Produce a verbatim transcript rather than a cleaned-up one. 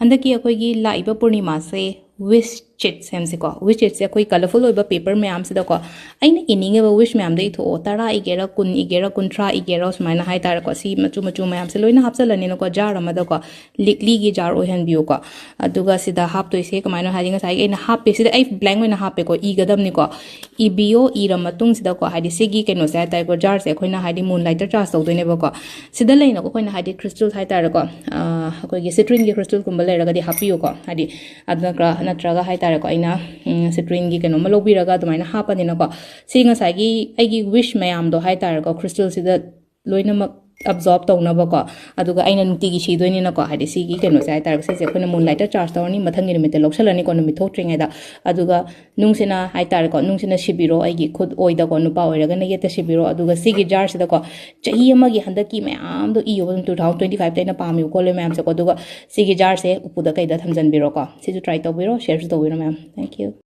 ꯍꯟꯗꯛꯀꯤ ꯑꯩꯈꯣꯏꯒꯤ ꯂꯥꯛꯏꯕ ꯄꯨꯔꯅꯤꯃꯥꯁꯦ wish sheet ꯁꯦꯝꯁꯤꯀꯣ꯫ Wish sheetꯁꯦ ꯑꯩꯈꯣꯏ colourful ꯑꯣꯏꯕ paper ꯃꯌꯥꯝꯁꯤꯗꯀꯣ, ꯑꯩꯅ ꯏꯅꯤꯡꯉꯤꯕ wish ꯃꯌꯥꯝꯗꯣ ꯏꯊꯣꯛꯑꯣ꯫ ꯇꯔꯥ ꯏꯒꯦꯔꯥ, ꯀꯨꯟ ꯏꯒꯦꯔꯥ, ꯀꯨꯟꯊ꯭ꯔꯥ ꯏꯒꯦꯔꯥ, ꯁꯨꯃꯥꯏꯅ ꯍꯥꯏꯇꯥꯔꯦꯀꯣ꯫ ꯁꯤ ꯃꯆꯨ ꯃꯆꯨ ꯃꯌꯥꯝꯁꯦ ꯂꯣꯏꯅ ꯍꯥꯞꯆꯜꯂꯅꯤꯅꯀꯣ, jar ꯑꯃꯗꯀꯣ, ꯂꯤꯛꯂꯤꯒꯤ jar ꯑꯣꯏꯍꯟꯕꯤꯌꯨꯀꯣ꯫ ꯑꯗꯨꯒ ꯁꯤꯗ ꯍꯥꯞꯇꯣꯏꯁꯦ ꯀꯃꯥꯏꯅ ꯍꯥꯏꯗꯤ, ꯉꯁꯥꯏꯒꯤ ꯑꯩꯅ ꯍꯥꯞꯄꯦ, ꯁꯤꯗ ꯑꯩ blank ꯑꯣꯏꯅ ꯍꯥꯞꯄꯦꯀꯣ, ꯏꯒꯗꯕꯅꯤꯀꯣ꯫ ꯏꯕꯤꯌꯣ, ꯏꯔ ꯃꯇꯨꯡꯁꯤꯗꯀꯣ, ꯍꯥꯏꯗꯤ ꯁꯤꯒꯤ ꯀꯩꯅꯣꯁꯦ ꯍꯥꯏꯇꯥꯔꯦꯀꯣ, jarꯁꯦ ꯑꯩꯈꯣꯏꯅ ꯍꯥꯏꯗꯤ moon lighter charge ꯇꯧꯗꯣꯏꯅꯦꯕꯀꯣ꯫ ꯁꯤꯗ ꯂꯩꯅꯀꯣ, ꯑꯩꯈꯣꯏꯅ ꯍꯥꯏꯗꯤ crystal ꯍꯥꯏꯇꯥꯔꯦꯀꯣ, ꯑꯩꯈꯣꯏꯒꯤ citrineꯒꯤ crystalꯒꯨꯝꯕ ꯂꯩꯔꯒꯗꯤ ꯍꯥꯞꯄꯤꯌꯨꯀꯣ꯫ ꯍꯥꯏꯗꯤ ꯑꯗꯨ ꯅꯠꯇ꯭ꯔ-, ꯅꯠꯇ꯭ꯔꯒ ꯍꯥꯏꯇꯥꯔꯦꯀꯣ, ꯑꯩꯅ citrineꯒꯤ ꯀꯩꯅꯣꯝꯃ ꯂꯧꯕꯤꯔꯒ ꯑꯗꯨꯃꯥꯏꯅ ꯍꯥꯞꯄꯅꯤꯅꯀꯣ꯫ ꯁꯤ ꯉꯁꯥꯏꯒꯤ ꯑꯩꯒꯤ wish ꯃꯌꯥꯝꯗꯣ ꯍꯥꯏꯇꯥꯔꯦꯀꯣ, crystalꯁꯤꯗ ꯂꯣꯏꯅꯃꯛ absorb ꯇꯧꯅꯕꯀꯣ꯫ ꯑꯗꯨꯒ ꯑꯩꯅ ꯅꯨꯡꯇꯤꯒꯤ ꯁꯤꯗꯣꯏꯅꯤꯅꯀꯣ, ꯍꯥꯏꯗꯤ ꯁꯤꯒꯤ ꯀꯩꯅꯣꯁꯦ ꯍꯥꯏꯇꯥꯔꯦꯀꯣ, ꯁꯤꯁꯦ ꯑꯩꯈꯣꯏꯅ moon lighter charge ꯇꯧꯔꯅꯤ, ꯃꯊꯪꯒꯤ ꯅꯨꯃꯤꯠꯇ ꯂꯧꯁꯜꯂꯅꯤꯀꯣ, ꯅꯨꯃꯤꯠ ꯊꯣꯛꯇ꯭ꯔꯤꯉꯩꯗ꯫ ꯑꯗꯨꯒ ꯅꯨꯡꯁꯤꯅ ꯍꯥꯏꯇꯥꯔꯦꯀꯣ, ꯅꯨꯡꯁꯤꯅ ꯁꯤꯕꯤꯔꯣ, ꯑꯩꯒꯤ ꯈꯨꯠ ꯑꯣꯏꯗꯀꯣ, ꯅꯨꯄꯥ ꯑꯣꯏꯔꯒꯅ ꯌꯦꯠꯇ ꯁꯤꯕꯤꯔꯣ꯫ ꯑꯗꯨꯒ ꯁꯤꯒꯤ jarꯁꯤꯗꯀꯣ, ꯆꯍꯤ ꯑꯃꯒꯤ ꯍꯟꯗꯛꯀꯤ ꯃꯌꯥꯝꯗꯣ ꯏꯌꯣꯕ, ꯑꯗꯨꯝ two thousand twenty fiveꯇ ꯑꯩꯅ ꯄꯥꯝꯃꯤꯕ ꯈꯣꯠꯂꯤꯕ ꯃꯌꯥꯝꯁꯦꯀꯣ꯫ ꯑꯗꯨꯒ ꯁꯤꯒꯤ jarꯁꯦ ꯎꯄꯨꯗ ꯀꯩꯗ ꯊꯝꯖꯟꯕꯤꯔꯣꯀꯣ꯫ ꯁꯤꯁꯨ try ꯇꯧꯕꯤꯔꯣ, shareꯁꯨ ꯇꯧꯕꯤꯔꯣ ꯃꯌꯥꯝ꯫ Thank you꯫